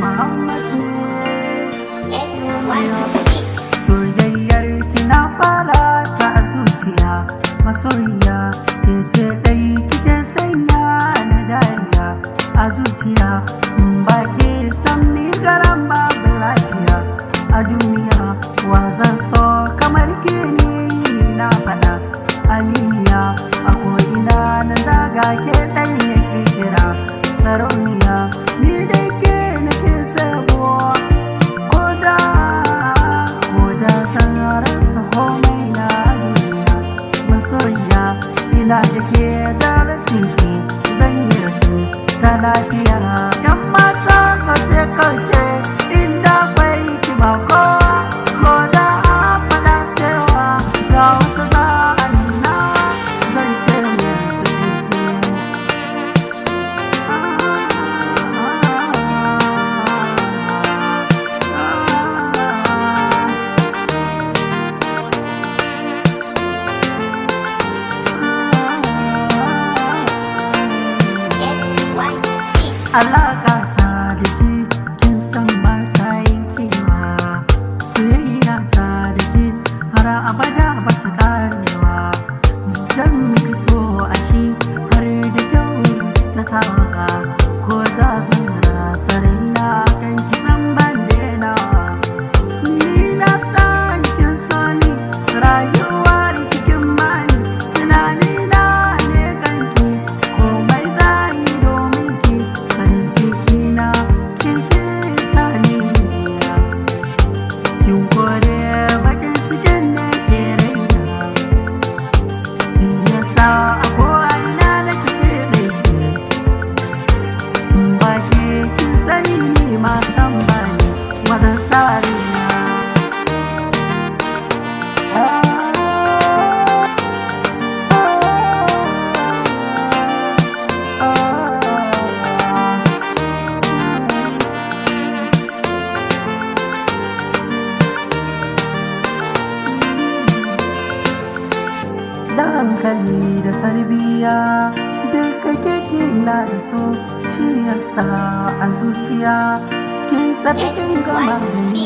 Muhammad ne. S Y E. Soyayyar ki na fara ta a zuciya, masoyiya, ke ce dai kike sanya na dariya a zuciya. In ba ke san ni garan babu lafiya a duniya, wa zan so kamar ke ni na faɗa aminiya. A ko'ina na zaga, ke ɗai yake kira sarauniya. Ni dai ke nake tabo, koda zan rasa komai na duniya. Masoyiya, ina da ke, da rashin ki zan yi rashin ta lafiya. Yan mata kauce kauce, inda kwai ki ba kowa, ko da an faɗa cewa ga wata za a nuna, zan ce musu sai ke. S Y E. Alaƙa ta da ke, kin san ba ta yankewa. Soyayya ta da ke har abada ba ta karewa. Zan miki so a shi har da kyau ta tawa. Ko da zan rasa raina kan ki san ban denawa. Ni na san kin sani, rayuwar cikin mani, tunani na ne kanki, komai zan yi domin ki, farin ciki na kin fi sani. Kin kore bakin cikin ne ke raina, yasa a ko'ina na kike ɗai ce. Ba ke kin sani ni ma san bani wadan sa raina. Da hankali da tarbiyya duka keke na da su, shi yasa a zuciya kin tafi kin gama da ni.